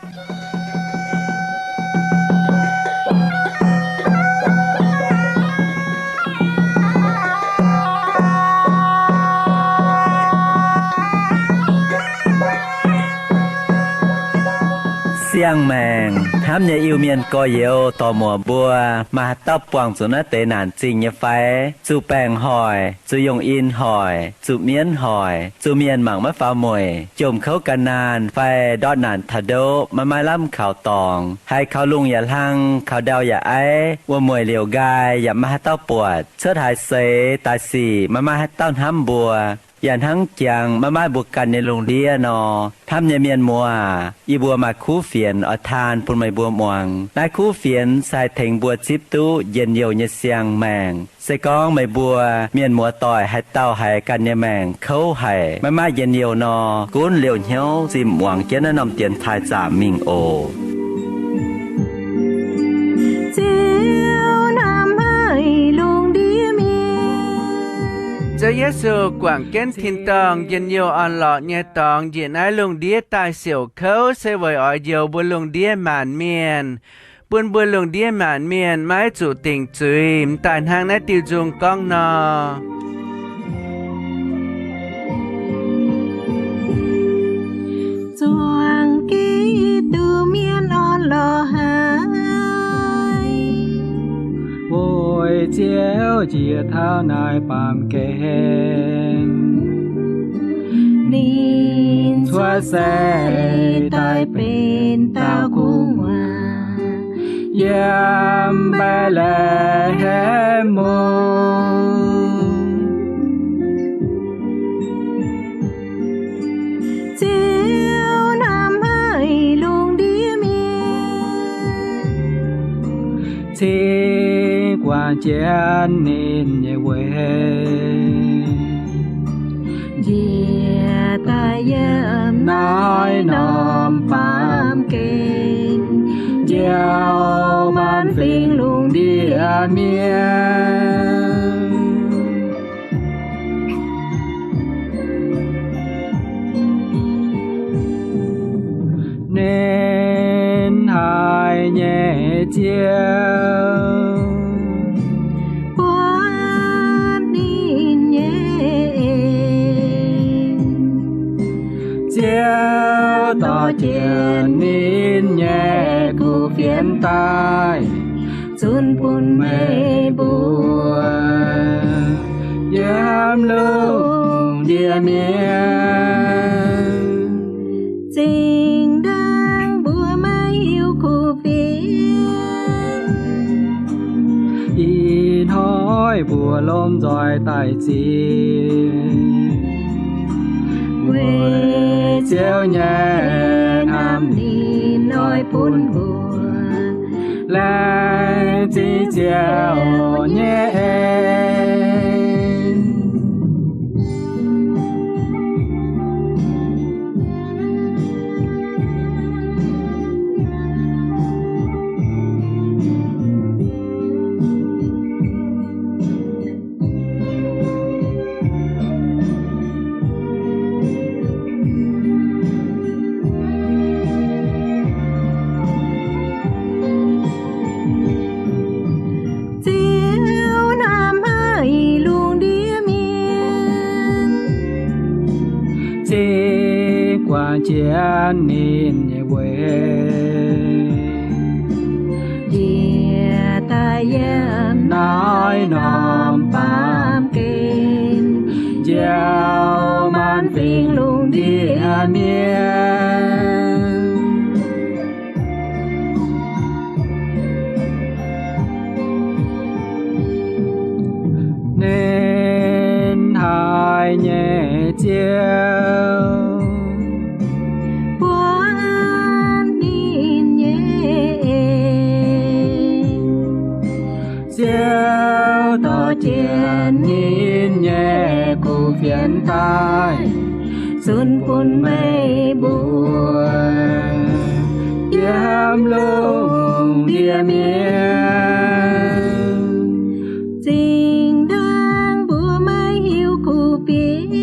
Siang-maengc hnamv nyei Iu-Mienh gorx-youz dorc-muoc mbuo, maaih haaix dauh buangh zuqc naaiv deix naanc zingh nyei fai? Zuqc baengc hoic, zuqc yongh in hoic, zuqc mienv hoic, zuqc mienh mangc maiv faaux mueic, jomc kouv gan naanh fai ndortv naanc taux ndoqv maiv maaih lamh kaux dorngx, haiz kaux lungh yaac hlang, kaux ndau yaac aiv, wuom-mueic liouc nqaai yaac maiv maaih haaix dauh buatc, cuotv haaix seix daaih sic maiv maaih haaix dauh hnamv mbuo, yaac hnangv jangx maiv maaih mbuo ganh nyei lungh ndiev nor. Hnamv nyei mienh muoz aac, yie mbuo maaih kuv fienx oix taan bun meih mbuo muangx. Naaiv kuv fienx se haih tengx mbuo zipv duqv njien-youh nyei siang-maengc. Se gorngv meih mbuo mienh muoz-doic haaix dauh haiz ganh nyei maengc kouv haic, maiv maaih njien-youh nor, gunv liouh hnyouv zinh muangx jienv naaiv norm dienx taaih zaamc mingh oc. Ziouv hnamv haic lungh ndiev mienh. Ziouv Yesu guangc jienv tin-dorngh njien-youh orn-lorqc nyei dorngx njiec naaiv lungh ndiev daaih siouc kouv se weic oix njoux mbuo lungh ndiev maanc mienh, bun mbuo lungh ndiev maanc mienh maiv zuqc dingc zuiz m'daaih hnangv naaiv diuh nzung gorngv nor. Zuangx Giduc mienh orn-lorqc haic, weic Ziouv njiec taux naaiv baamh gen, ninh cuotv seix daaih benx dauh gu'nguaaz yiem Mbetc^le^hem mungh. Ziouv hnamv haic lungh ndiev mienh, cingx guangc jienv ninh nyei weic, njiec daaih yiem naaiv norm baamh gen, njoux maanc fingx lungh ndiev mienh. Ninh haiz nyei Ziouv buatc ninh nyei en. Ziouv dorh jienv ninh nyei kuv fienx daaih zunc bun meih mbuo yiem lungh ndiev mienh. Zinh ndaangc mbuo maiv hiuv kuv fienx, ih hnoi mbuo lomh nzoih daaih ziex, weic Ziouv nyei hnamv ninh oix bun mbuo laengz zingh Ziouv nyei en. Ziouv hnamv haic lungh ndiev mienh, zingh guangc jienv ninh nyei weic, njiec daaih yiem naaiv norm baamh gen, njoux maanc fingx lungh ndiev mienh. Ninh haiz nyei Ziouv buatc ninh nyei en. Ziouv dorh jienv ninh nyei kuv fienx daaih zunc bun meih mbuo yiem lungh ndiev mienh. Zinh ndaangc mbuo maiv hiuv kuv fienx,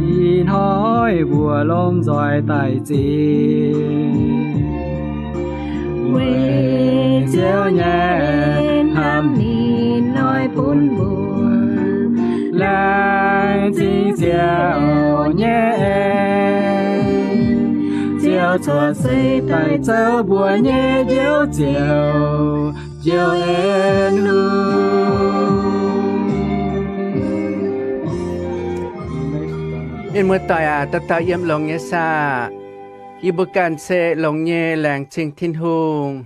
ih hnoi mbuo lomh doix daaih zingh. Weic Ziouv nyei hnamv ninh hnoi bun mbuo, laengz zingh Ziouv nyei en. Ziouv cuotv seix daaih zoux mbuo nyei Njoux Ziouv, Njoux en lungh. Mienh muoz-doic aac, dauh dauh yiem longx nyei saah? Yie mbuo ganh se longx nyei, laengz zingh Tin-Hungh.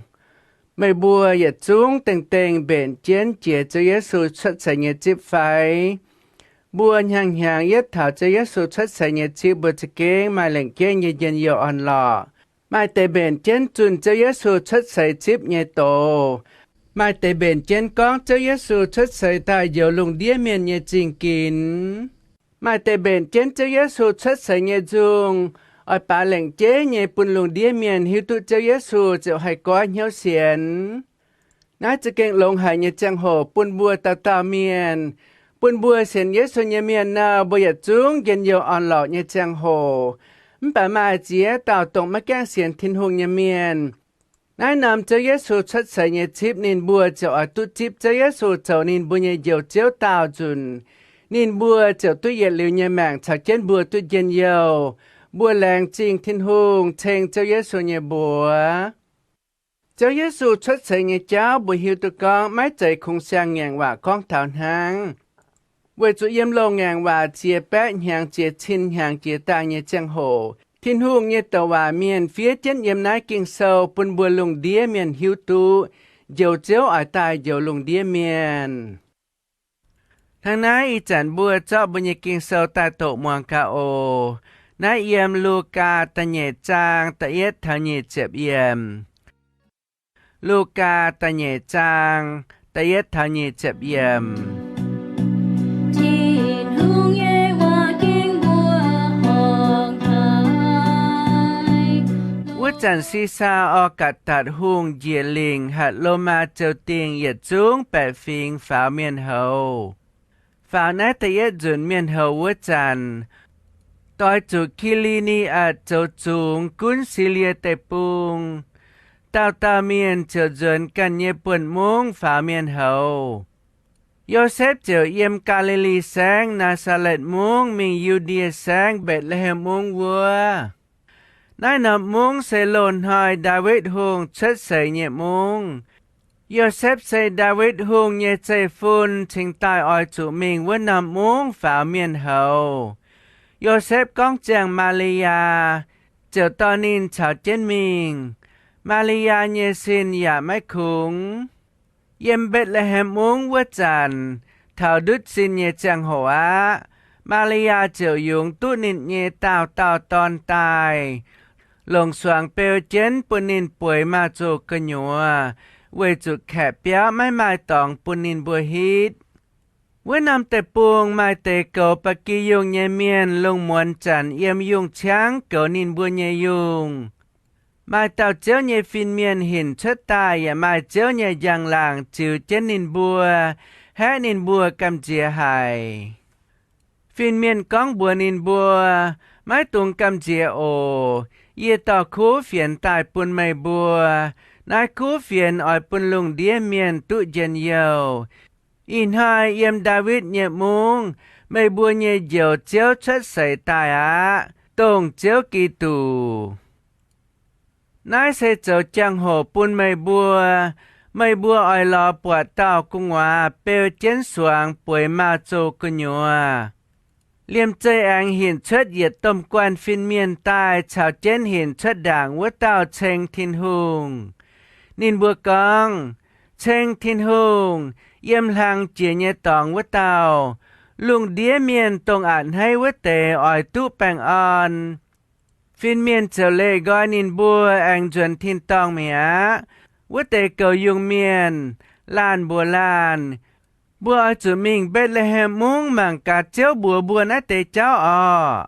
Meih mbuo yietc zungv dengh dengh mbenc jienv jiex Ziouv Yesu cuotv seix nyei zipv fai? Mbuo hnyangx-hnyangx yietv taux Ziouv Yesu cuotv seix nyei zipv, mbuo za'gengh maaih lengc jeiv nyei njien-youh orn-lorqc. Maaih deix mbenc jienv zunh Ziouv Yesu cuotv seix zipv nyei doz. Maaih deix mbenc jienv gorngv Ziouv Yesu cuotv seix daaih njoux lungh ndiev mienh nyei zingh ginx. Maaih deix mbenc jienv Ziouv Yesu cuotv seix nyei nzung, oix baaix lengc jeiv nyei bun lungh ndiev mienh hiuv duqv Ziouv Yesu ziouc haih goiv hnyouv sienx. Naaiv za'gengh longx haic nyei ziangh hoc bun mbuo dauh dauh mienh. Bun mbuo sienx Yesu nyei mienh nor, mbuo yietc zungv njien-youh orn-lorqc nyei ziangh hoc. Mv baac maaih ziex dauh dongh maiv gaengh sienx Tin-Hungh nyei mienh. Naaiv norm Ziouv Yesu cuotv seix nyei zipv, ninh mbuo ziouc oix duqv zipv Ziouv Yesu zoux ninh mbuo nyei Njoux Ziouv daauh nzunc, ninh mbuo ziouc duqv yietc liuz nyei maengc caux jienv mbuo duqv njien-youh. Mbuo laengz zingh Tin-Hungh ceng Ziouv Yesu nyei mbuox. Ziouv Yesu cuotv seix nyei jauv mbuo hiuv duqv gorngv maiv zeiz kungx siang-ngaengc waac gorngv taux hnangv. Weic zuqc yiem loz-ngaengc waac ziex baeqv hnyangx jiex cin hnyangx jiex daaih nyei ziangh hoc, Tin-Hungh nyei douc waac mienh fiev jienv yiem naaiv Ging-Sou bun mbuo lungh ndiev mienh hiuv duqv Njoux Ziouv oix daaih njoux lungh ndiev mienh. Hnangv naaiv ih zanc mbuo zorqv mbuo nyei Ging-Sou daaih doqc muangx gaax oc. Naaiv yiem Lugaa da'nyeic zaang da'yietv taux nyic ziepc yiemc. Lugaa da'nyeic zaang da'yietv taux nyic ziepc yiemc. Tin-Hungh nyei waac ging mbuo horngc haic. Wuov zanc Si^saa Or^gatc^datc Hungh njiec lingc hatc Lomaa Ziou Dingh yietc zungv baeqc fingx faaux mienh houz. Faaux naaiv da'yietv nzunc mienh houz wuov zanc, doix zuqc Ki^li^ni^atc zoux zungx gunv Silie Deic-Bung. Dauh dauh mienh ziouc nzuonx ganh nyei buonv-mungv faaux mienh houz. Yosepv ziouc yiem Gaa^li^li Saengv, Naa^saa^letv Mungv, mingh Yu^ndie Saengv, Mbetc^le^hem Mungv wuov. Naaiv norm mungv se loz-hnoi Ndaawitv Hungh cuotv seix nyei mungv. Yosepv se Ndaawitv Hungh nyei zeiv-fun cingx daaih oix zuqc mingh wuov norm mungv faaux mienh houz. Yosepv gorngv ziangh Maa^li^yaa, ziouc dorh ninh caux jienv mingh. Maa^li^yaa nyei sin yaac maiv kungx. Yiem Mbetc^le^hem Mungv wuov zanc, taux ndutv sin nyei ziangh hoc aqv. Maa^li^yaa ziouc yungz duqv ninh nyei daauh dauh dorn daaih, longc suangx beu jienv bun ninh bueix maaz-zoh gu'nyuoz, weic zuqc kaeqv biauv maiv maaih dorngx bun ninh mbuo hitv. Wuov norm deic-bung maaih deix goux ba'gi yungh nyei mienh lungh muonz zanc yiem yungh ciangv goux ninh mbuo nyei yungh. Maaih dauh Ziouv nyei fin-mienh hinc cuotv daaih yaac maaih Ziouv nyei njang-laangc ziux jienv ninh mbuo, haeqv ninh mbuo gamh nziex haic. Fin-mienh gorngv mbuox ninh mbuo, Maiv dungx gamh nziex oc. Yie dorh kuv fienx daaih bun meih mbuo. Naaiv kuv fienx oix bun lungh ndiev mienh duqv njien-youh. Ih hnoi yiem Ndaawitv nyei mungv, meih mbuo nyei Njoux Ziouv cuotv seix daaih aqv, dongh Ziouv Giduc. Naaiv se zoux jangx-hoc bun meih mbuo. Meih mbuo oix lorz buatc dauh gu'nguaaz beu jienv suangx bueix maaz-zoh gu'nyuoz. Liemh zeih aengx hinc cuotv yietc domh guanh fin-mienh daaih caux jienv hinc cuotv ndaangc wuov dauh ceng Tin-Hungh. Ninh mbuo gorngv, Ceng Tin-Hungh, yiem hlang jiex nyei dorngx wuov dauh, lungh ndiev mienh dongh a'hneiv wuov deix oix duqv baengh orn. Fin-mienh ziouc leih nqoi ninh mbuo aengx nzuonx tin-dorngh mi'aqv. Wuov deix goux yungh mienh laanh mbuox laanh, Mbuo oix zuqc mingh Mbetc^le^hem Mungv mangc gaax Ziouv mbuox mbuo naaiv deix jauv orqc.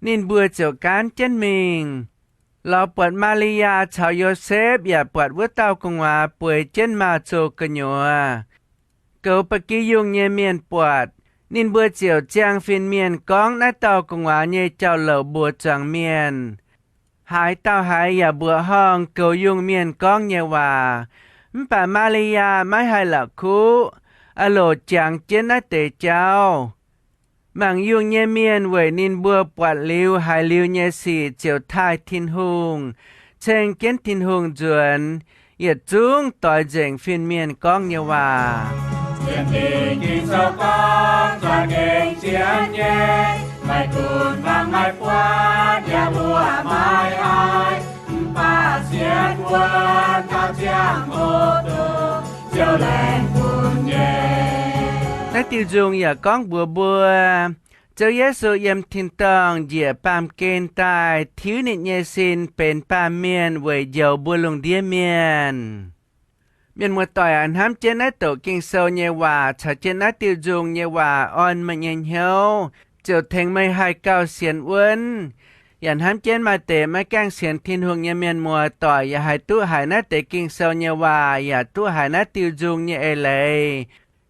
Ninh mbuo ziouc gaanv jienv mingh, lorz buatc Maa^li^yaa caux Yosepv yaac buatc wuov dauh gu'nguaaz bueix jienv maaz-zoh gu'nyuoz. Goux ba'gi yungh nyei mienh buatc, Ninh mbuo ziouc ziangh fin-mienh gorngv naaiv dauh gu'nguaaz nyei jauv-louc mbuox zuangx mienh. Haaix dauh haiz yaac mbuoqc horngh goux yungh mienh gorngv nyei waac. Mv baac Maa^li^yaa maiv haih la'kuqv, a'loc jangx jienv naaiv deix jauv. Mangc yungh nyei mienh weic ninh mbuo buatc liuz haiz liuz nyei sic ziouc taaih Tin-Hungh, ceng jienv Tin-Hungh nzuonx, yietc zungv doix nzengc fin-mienh gorngv nyei waac. Naaiv diuh nzung yaac gorngv mbuox mbuo, Ziouv Yesu yiem tin-dorngh njiec baamh gen daaih tiuv ninh nyei sin benx baamh mienh weic njoux mbuo lungh ndiev mienh. Mienh muoz-doic aah, hnamv jienv naaiv doqc Ging-Sou nyei waac caux jienv naaiv diuh nzung nyei waac orn meih nyei hnyouv, ziouc tengx meih haih gauh sienx wuonv. Yaac hnamv jienv maaih deix maiv gaengh sienx Tin-Hungh nyei mienh muoz-doic yaac haih duqv haiz naaiv deix Ging-Sou nyei waac yaac duqv haiz naaiv diuh nzung nyei eix leiz.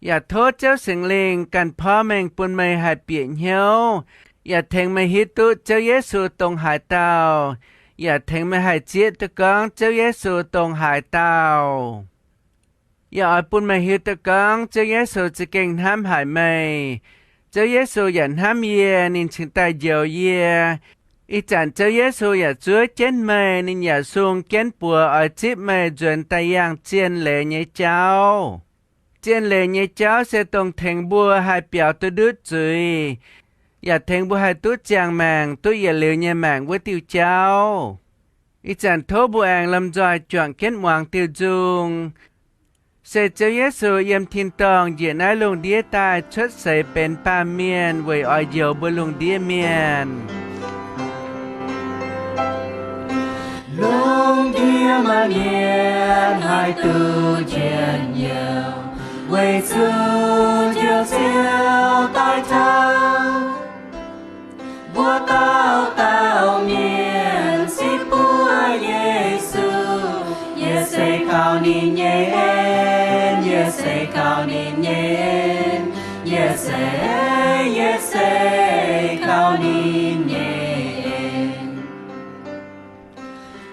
Yaac tov Ziouv Singx Lingh ganh porv mengh bun meih haih bieqc hnyouv, yaac tengx meih hiuv duqv Ziouv Yesu dongh haaix dauh, yaac tengx meih haih zieqv duqv gorngv Ziouv Yesu dongh haaix dauh. Yaac oix bun meih hiuv duqv gorngv Ziouv Yesu za'gengh hnamv haic meih. Ziouv Yesu yaac hnamv yie, ninh cingx daaih njoux yie. Ih zanc Ziouv Yesu yaac zuov jienv meih, ninh yaac sung jienv buoz oix zipv meih nzuonx daaih yangh zien leiz nyei jauv. Zien leiz nyei jauv se dongh tengx mbuo haih biaux duqv ndutv zuiz, yaac tengx mbuo haih duqv ziangh maengc, duqv yietc liuz nyei maengc wuov diuh jauv. Ih zanc tov mbuo aengx lomh nzoih juangc jienv muangx diuh nzung. Se Ziouv Yesu yiem tin-dorngh njiec naaiv lungh ndiev daaih cuotv seix benx baamh mienh weic oix njoux mbuo lungh ndiev mienh. Lungh ndiev maaih mienh haih duqv njien-youh, weic zuqc Njoux Ziouv daaih taux. Mbuo dauh dauh mienh se buov Yesu, yie se kaux ninh nyei en, yie se kaux ninh nyei en, yie se, yie se kaux ninh nyei en.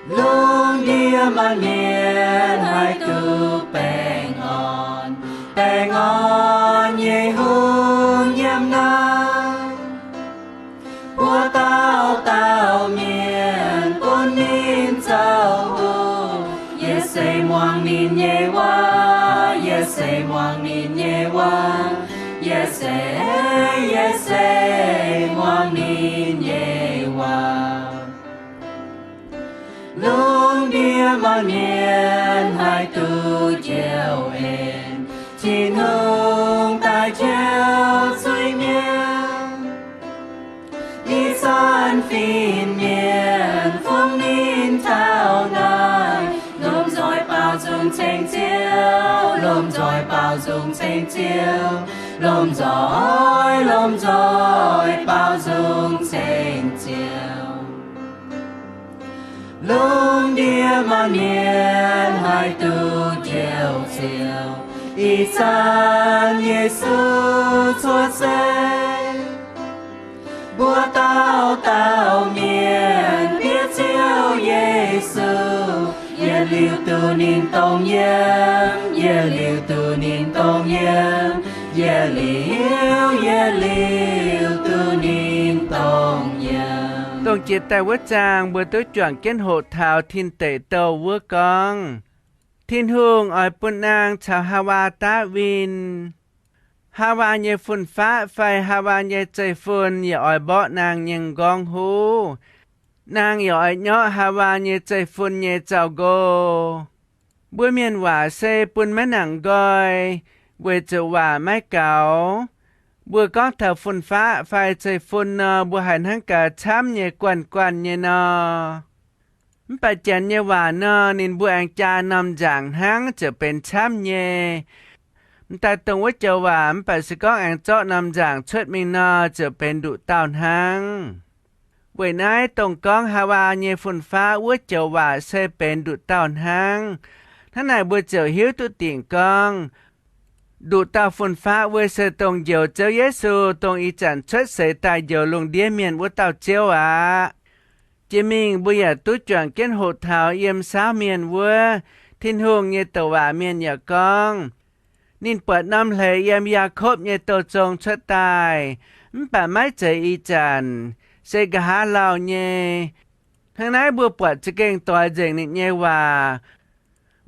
Lungh ndiev maaih mienh haih duqv baengh orn, baengh orn nyei hungh yiem naaiv. Mbuo dauh dauh mienh bun ninh zoux hungh. Yie se muangx ninh nyei waac, yie se muangx ninh nyei waac, yie se, yie se muangx ninh nyei waac. Lungh ndiev maaih mienh haih duqv njoux en, Tin-Hungh daaih njoux zuiz-mienh. Ih zanc fin-mienh fongc ninh taux naaiv, lomh nzoih baaux nzung ceng Ziouv, lomh nzoih baaux nzung ceng Ziouv, lomh nzoih, lomh nzoih baaux nzung ceng Ziouv. Lungh ndiev maaih mienh haih duqv njoux Ziouv, ih zanc Yesu cuotv seix. Mbuo dauh dauh mienh bieqc Ziouv Yesu, yietc liuz duqv ninh dongh yiem, yietc liuz duqv ninh dongh yiem, yietc liuz, yietc liuz duqv ninh dongh yiem. Dongh jiex daaih wuov zaang mbuo duqv juangc jienv hoqc taux tin deic douh wuov gorngv, Tin-Hungh oix bun naang caux Haawaa daav win. Haawaa nyei fun-faqv fai Haawaa nyei zeiv-fun yaac oix mborqv naang nyei nqorngv huv. Naang yaac oix nyorqv Haawaa nyei zeiv-fun nyei zaux-nqo. Mbuo mienh waac se bun maiv nangc nqoi, weic zuqc waac maiv gaux. Mbuo gorngv taux fun-faqv fai zeiv-fun nor, mbuo haiz hnangv gaax camv nyei guanh guanh nyei nor. Mv baac Janx nyei waac nor, ninh mbuo aengx jaa norm nzaangc hnangv ziouc benx camv nyei. M'daaih dongh wuov joux waac mv baac se gorngv aengx zorqv norm nzaangc cuotv mingh nor, ziouc benx nduqc dauh hnangv. Weic naaiv dongh gorngv Haawaa nyei fun-faqv wuov joux waac se benx nduqc dauh hnangv. Hnangv naaic mbuo ziouc hiuv duqv dingc gorngv, nduqc dauh fun-faqv wuov se dongh njoux Ziouv Yesu, dongh ih zanc cuotv seix daaih njoux lungh ndiev mienh wuov dauh Ziouv aqv. Jiex mingh mbuo yaac duqv juangc jienv hoqc taux yiem saauv mienh wuov, Tin-Hungh nyei douc waac mienh yaac gorngv, ninh buatc norm hleix yiem Yaakopv nyei douz zong cuotv daaih, mv baac maiv zeiz ih zanc, se nqa'haav lauh nyei. Hnangv naaiv mbuo buatc za'gengh doix nzengc ninh nyei waac,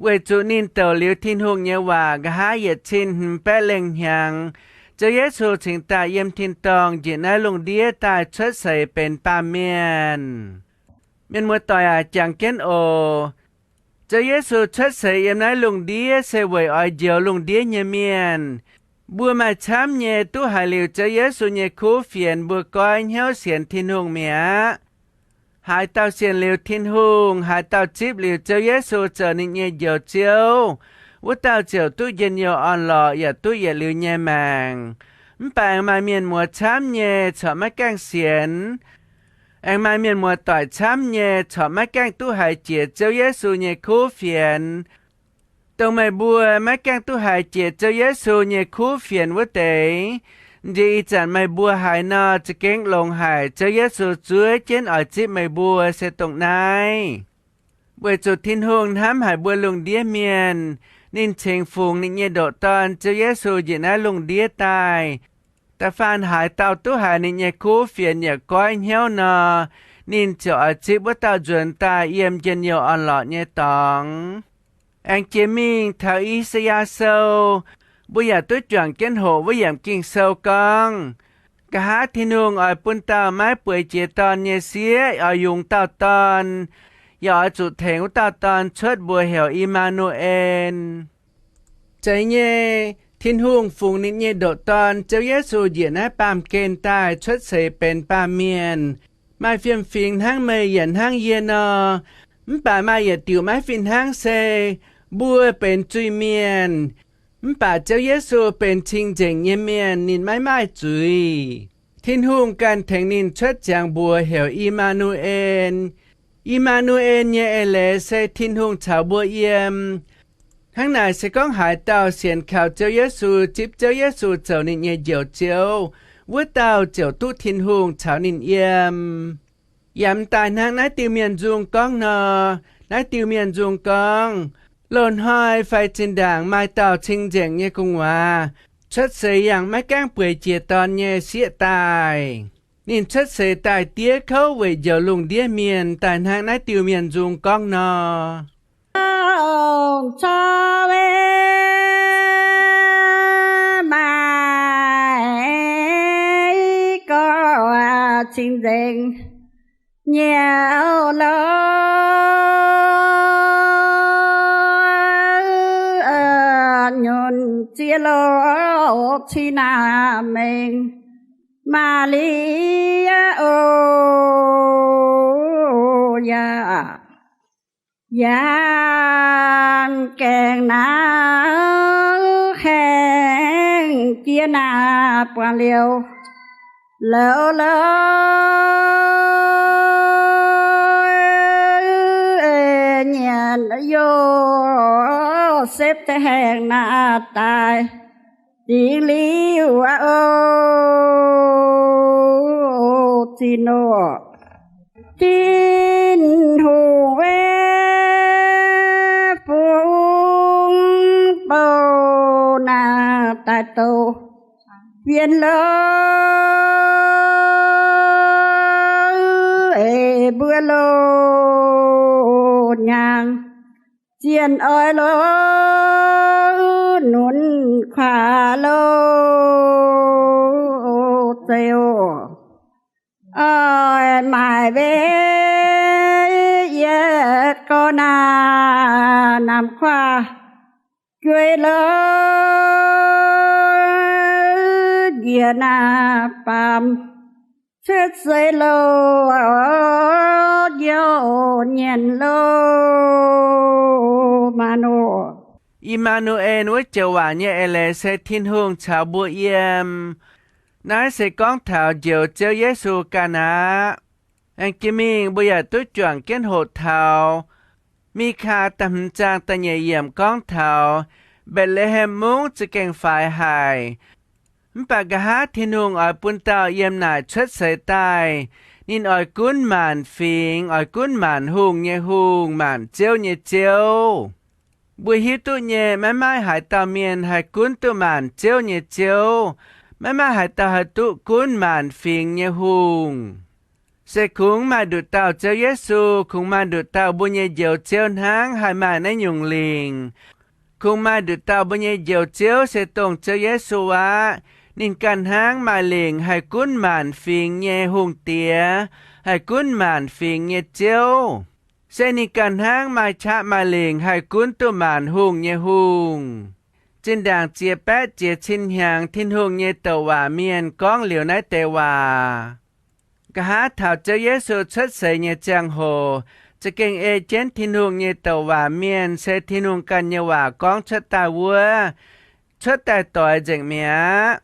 weic zuqc ninh douc liuz Tin-Hungh nyei waac nqa'haav yietc cin hmz baeqv lengh hnyangx, Ziouv Yesu cingx daaih yiem tin-dorngh njiec naaiv lungh ndiev daaih cuotv seix benx baamh mienh. Mienh muoz-doic aac, jangx jienv oc. Ziouv Yesu cuotv seix yiem naaiv lungh ndiev se weic oix njoux lungh ndiev nyei mienh. Mbuo maaih camv nyei duqv haiz liuz Ziouv Yesu nyei kuv fienx, mbuo goiv hnyouv sienx Tin-Hungh mi'aqv. Haaix dauh sienx liuz Tin-Hungh, haaix dauh zipv liuz Ziouv Yesu zoux ninh nyei Njoux Ziouv, wuov dauh ziouc duqv njien-youh orn-lorqc yaac duqv yietc liuz nyei maengc. Mv baac aengx maaih mienh muoz camv nyei corc maiv gaengh sienx. Aengx maaih mienh muoz-doic camv nyei corc maiv gaengh duqv haiz jiex Ziouv Yesu nyei kuv fienx. Dongh meih mbuo maiv gaengh duqv haiz jiex Ziouv Yesu nyei kuv fienx wuov deix, nziex ih zanc meih mbuo haiz nor, za'gengh longc haic Ziouv Yesu zuov jienv oix zipv meih mbuo se dongh naaiv. Weic zuqc Tin-Hungh hnamv haic mbuo lungh ndiev mienh, ninh cingx fungx ninh nyei ndoqc Dorn, Ziouv Yesu, njiec naaiv lungh ndiev daaih. Da'faanh haaix dauh duqv haiz ninh nyei kuv fienx yaac goiv hnyouv nor, ninh ziouc oix zipv wuov dauh nzuonx daaih yiem njien-youh orn-lorqc nyei dorngx. Aengx jiex mingh taux I^saa^yaa Sou, mbuo yaac duqv juangc jienv hoqc wuov yiemc Ging-Sou gorngv, nqa'haav Tin-Hungh oix bun dauh maiv bueix jiex dorn nyei sieqv oix yungz dauh dorn, yaac oix zuqc tengx wuov dauh dorn cuotv mbuox heuc I^maa^nu^en. Zeiz nyei, Tin-Hungh fungx ninh nyei ndoqc Dorn, Ziouv Yesu, njiec naaiv baamh gen daaih cuotv seix benx baamh mienh, maaih fiem-fingx hnangv meih yaac hnangv yie nor. Mv baac maaih yietc diuc maiv fih hnangv se, mbuo benx zuiz-mienh, mv baac Ziouv Yesu benx cing-nzengc nyei mienh, ninh maiv maaih zuiz. Tin-Hungh ganh tengx ninh cuotv ziangx mbuox heuc I^maa^nu^en. I^maa^nu^en nyei eix leiz se Tin-Hungh caux mbuo yiem. Hnangv naaic se gorngv haaix dauh sienx kaux Ziouv Yesu, zipv Ziouv Yesu zoux ninh nyei Njoux Ziouv, wuov dauh ziouc duqv Tin-Hungh caux ninh yiem. Yaac m'daaih hnangv naaiv diuh mienh nzung gorngv nor, naaiv diuh mienh nzung gorngv, loz-hnoi fai zinh ndaangc maaih dauh cing-nzengc nyei gu'nguaaz cuotv seix yangh maiv gaengh bueix jiex dorn nyei sieqv daaih. Ninh cuotv seix daaih diev kouv weic njoux lungh ndiev mienh daaih hnangv naaiv diuh mienh nzung gorngv nor. Corc maaih gorx cing-nzengc nyei lorqc, nyunc ziex loz cin naamh mengh, Maa^li^yaa oc. Yaac yangh gaengh naaiv haengh jiex naaiv buangh liouh, louz-louz nyienx Yosepv haengh naaiv daaih dingc liuh aqv oc. Zinh nor, Tin-Hungh wetv fungx bou naaiv daaih douh fienx lorqc, ei mbuo loz hnyangx zienh oix lorqc nunc kuaaiv loz-zeiv oc. Oix maaic mbenc yietc gorx naaiv namx kuaaiv jueiv lorqc, njiec naaiv baamh cuotv seix loz, njoux nyienx loz. Maa^nu, I^maa^nu^en wuov joux waac nyei eix leiz se Tin-Hungh caux mbuo yiem. Naaiv se gorngv taux Njoux Ziouv Yesu ganh aqv. Aengx jiex mingh mbuo yaac duqv juangc jienv hoqc taux Mi^kaa da'hmz zaang da'nyeic yiemc gorngv taux Mbetc^le^hem Mungv za'gengh faix haic. Mv baac nqa'haav Tin-Hungh oix bun dauh yiem naaic cuotv seix daaih, ninh oix gunv maanc fingx, oix gunv maanc hungh nyei Hungh, maanc ziouv nyei Ziouv. Mbuo hiuv duqv nyei, maiv maaih haaix dauh mienh haih gunv duqv maanc ziouv nyei Ziouv. Maiv maaih haaix dauh haih duqv gunv maanc fingx nyei Hungh. Se kungx maaih nduqc dauh Ziouv Yesu, kungx maaih nduqc dauh mbuo nyei Njoux Ziouv hnangv haih maaih naaiv nyungc lingc. Kungx maaih nduqc dauh mbuo nyei Njoux Ziouv se dongh Ziouv Yesu aqv. Ninh ganh hnangv maaih lingc haih gunv maanc fingx nyei Hungh Diex, haih gunv maanc fingx nyei Ziouv. Se ninh ganh hnangv maaih qaqv maaih lingc haih gunv duqv maanc hungh nyei Hungh. Zinh ndaangc ziex baeqv ziepc cin hnyangx Tin-Hungh nyei douc waac mienh gorngv liuz naaiv deix waac. Nqa'haav taux Ziouv Yesu cuotv seix nyei ziangh hoc, za'gengh ei jienv Tin-Hungh nyei douc waac mienh se Tin-Hungh ganh nyei waac gorngv cuotv daaih wuov, cuotv daaih doix nzengc mi'aqv.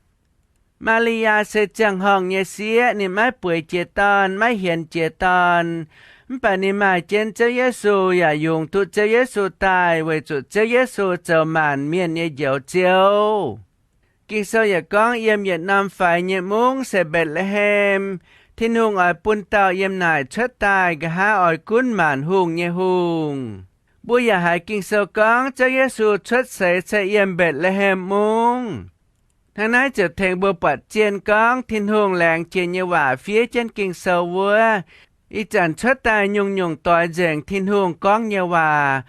Maa^li^yaa se ziangh horngh nyei sieqv, ninh maiv bueix jiex dorn, maiv hienx jiex dorn. Mv baac ninh maaih jienv Ziouv Yesu yaac yungz duqv Ziouv Yesu daaih weic zuqc Ziouv Yesu zoux maanc mienh nyei Njoux Ziouv. Ging-Sou yaac gorngv yiem yietc norm faix nyei mungv se Mbetc^le^hem, Tin-Hungh oix bun dauh yiem naaic cuotv daaih nqa'haav oix gunv maanc hungh nyei Hungh. Mbuo yaac haiz Ging-Sou gorngv Ziouv Yesu cuotv seix se yiem Mbetc^le^hem Mungv. Hnangv naaiv ziouc tengx mbuo buatc zien gorngv Tin-Hungh laengz jiex nyei waac fiev jienv Ging-Sou wuov, ih zanc cuotv daaih nyungc-nyungc doix nzengc Tin-Hungh gorngv nyei waac.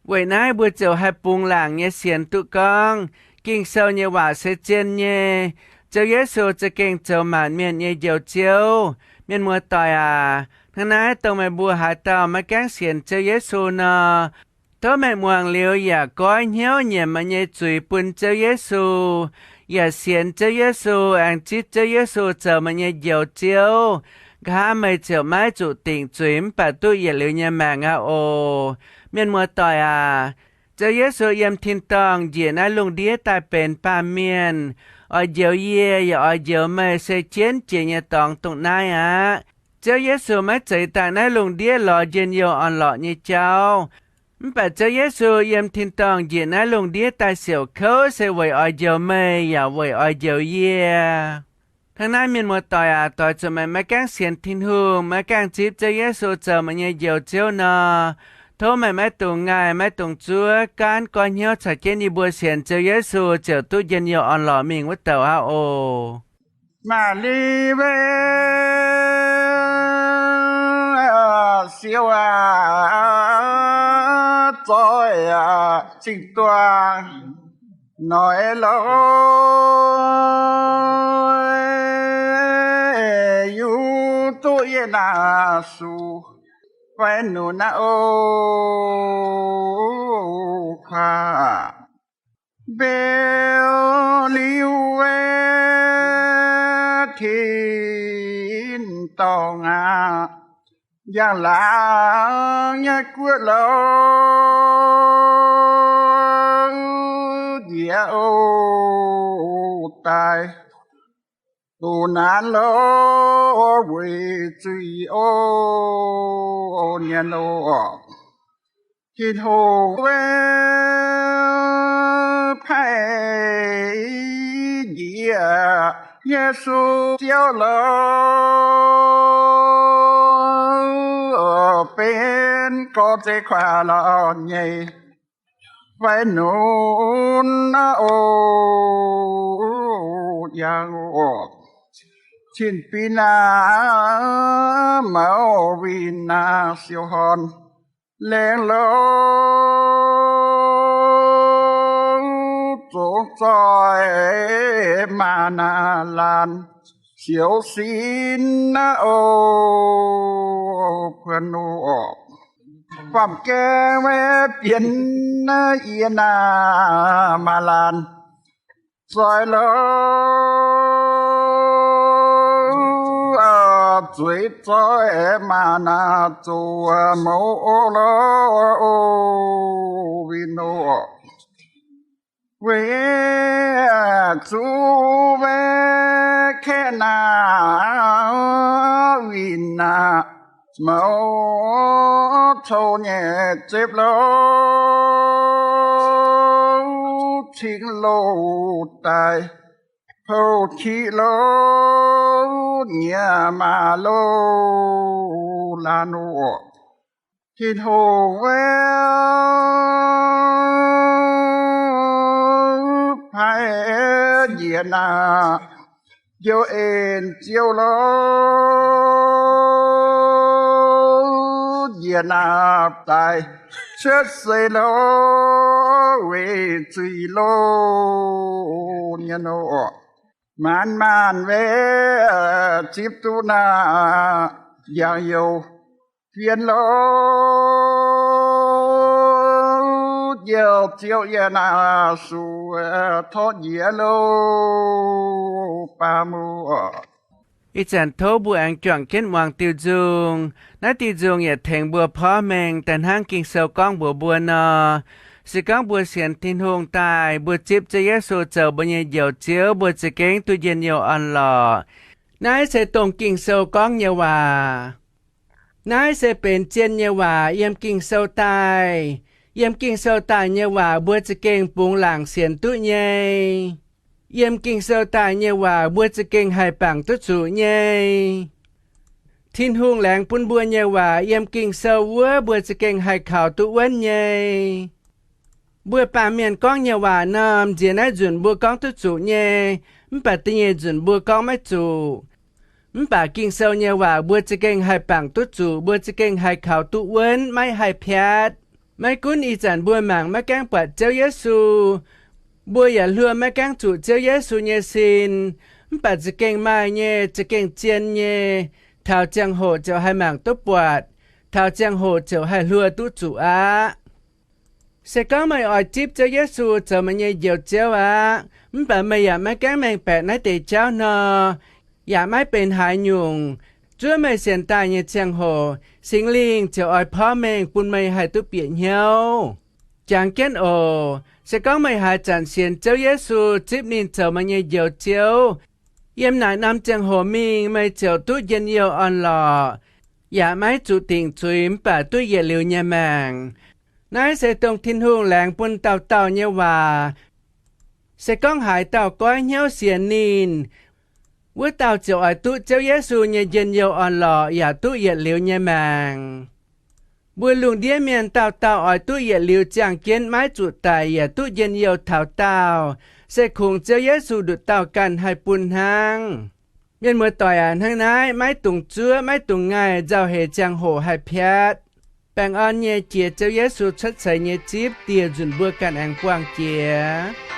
Weic naaiv mbuo ziouc haih bungx laangc nyei sienx duqv gorngv Ging-Sou nyei waac se zien nyei. Ziouv Yesu za'gengh zoux maanc mienh nyei Njoux Ziouv. Mienh muoz-doic aac, hnangv naaiv dongh meih mbuo haaix dauh maiv gaengh sienx Ziouv Yesu nor, tov meih muangx liuz yaac goiv hnyouv nyiemc meih nyei zuiz bun Ziouv Yesu, yaac sienx Ziouv Yesu, aengx zipv Ziouv Yesu zoux meih nyei Njoux Ziouv. Nqa'haav meih ziouc maiv zuqc dingc zuiz mv baac duqv yietc liuz nyei maengc aqv oc. Mienh muoz-doic aac, Ziouv Yesu yiem tin-dorngh njiec naaiv lungh ndiev daaih benx baamh mienh, oix njoux yie yaac oix njoux meih se jienv jiex nyei dorngx dongh naaiv aqv. Ziouv Yesu maiv zeiz daaih naaiv lungh ndiev lorz njien-youh orn-lorqc nyei jauv. Mv baac Ziouv Yesu yiem tin-dorngh njiec naaiv lungh ndiev daaih siouc kouv se weic oix njoux meih yaac weic oix njoux yie. Hnangv naaiv mienh muoz-doic aac, doix zuqc meih maiv gaengh sienx Tin-Hungh, maiv gaengh zipv Ziouv Yesu zoux meih nyei Njoux Ziouv nor, tov meih maiv dungx ngaih, maiv dungx zuov, gaanv goiv hnyouv caux jienv yie mbuo sienx Ziouv Yesu ziouc duqv njien-youh orn-lorqc mingh wuov douc aqv oc. Maaz^li Wen, siou aac, zoih aac, cing-duang noic loz, yie duqv yie naaic suc fai nunc naaiv oc. Kuaax mbeu liuz, tin-dorngh aac, njang-laangc nyei guoqv louz njiec oc daaih, doqc naanc loz weic zuiz oc nyanc oc. Tin-Hungh paaiv njiec Yesu Ziouv loz, benx gorx-nzengc kuaax lauh nyei fai nunc naaiv oc. Yangh oc, cin-bin aac, maux winh aac, siou horn laengz louz, zongx zoih maaz naaic laanh, siou sin naaiv oc. Puonx oc, faam-gaeng maiv bienx naaiv yie naaic maaz laanh, zoih louz, zueiz zoih maaz naaic, zoux mouz oc louz, winh oc. Weic zuqc maiv kaeqv naaic winh naaic, mouz cou nyei zepv louz. cingx loz daaih, pou-kiv loz nyiex maaz loz laaix nor, Tin-Hungh paaiv njiec naaic, njoux en ziouv loz, njiec naaic daaih cuotv seix loz, weic zuiz loz nyei nor, maanc maanc weic zipv duqv naaic ndiangx-youz fienx loz, njoux ziouv yie naaic suex torqv njiec loz baac muoc. Ih zanc tov mbuo aengx juangc jienv muangx diuh nzung. Naaiv diuh nzung yaac tengx mbuo porv mengh daaih hnangv Ging-Sou gorngv mbuox mbuo nor, se gorngv mbuo sienx Tin-Hungh daaih, mbuo zipv Ziouv Yesu zoux mbuo nyei Njoux Ziouv, mbuo za'gengh duqv njien-youh orn-lorqc. Naaiv se dongh Ging-Sou gorngv nyei waac. Naaiv se benx zien nyei waac yiem Ging-Sou daaih. Yiem Ging-Sou daaih nyei waac mbuo za'gengh bungx laangc sienx duqv nyei. Yiem Ging-Sou daaih nyei waac mbuo za'gengh haih bangc duqv zuqc nyei. Tin-Hungh laengz bun mbuo nyei waac yiem Ging-Sou wuov mbuo za'gengh haih kaux duqv wuonv nyei. Mbuo baamh mienh gorngv nyei waac norm nziex naaiv nzunc mbuo gorngv duqv zuqc nyei, mv baac da'nyeic nzunc mbuo gorngv maiv zuqc. Mv baac Ging-Sou nyei waac mbuo za'gengh haih bangc duqv zuqc, mbuo za'gengh haih kaux duqv wuonv, maiv haih piatv. Maiv gunv ih zanc mbuo mangc maiv gaengh buatc Ziouv Yesu, mbuo yaac hluo maiv gaengh zuqc Ziouv Yesu nyei sin, mv baac za'gengh maaih nyei, za'gengh zien nyei, taux ziangh hoc ziouc haih mangc duqv buatc, taux ziangh hoc ziouc haih hluo duqv zuqc aqv. Se gorngv meih oix zipv Ziouv Yesu zoux meih nyei Njoux Ziouv aqv, mv baac meih yaac maiv gaengh mengh baeqc naaiv deix jauv nor, yaac maiv benx haaix nyungc. Zuov meih sienx daaih nyei ziangh hoc, Singx Lingh ziouc oix porv mengh bun meih haih duqv bieqc hnyouv. Jangx jienv oc. Se gorngv meih haaix zanc sienx Ziouv Yesu, zipv ninh zoux meih nyei Njoux Ziouv, yiem naaic norm ziangh hoc mingh meih ziouc duqv njien-youh orn-lorqc, yaac maiv zuqc dingc zuiz mv baac duqv yietc liuz nyei maengc. Naaiv se dongh Tin-Hungh laengz bun dauh dauh nyei waac. Se gorngv haaix dauh goiv hnyouv sienx ninh, wuov dauh ziouc oix duqv Ziouv Yesu nyei njien-youh orn-lorqc yaac duqv yietc liuz nyei maengc. Mbuo lungh ndiev mienh dauh dauh oix duqv yietc liuz ziangh jienv maiv zuqc daic yaac duqv njien-youh taux daauh, se kungx Ziouv Yesu nduqc dauh ganh haih bun hnangv. Mienh muoz-doic aac, hnangv naaiv maiv dungx zuov, maiv dungx ngaih nzauh heix ziangh hoc haih piatv. Baengh orn nyei jiex Ziouv Yesu cuotv seix nyei zipv dieh nzunc mbuo ganh aengx buangh jiex.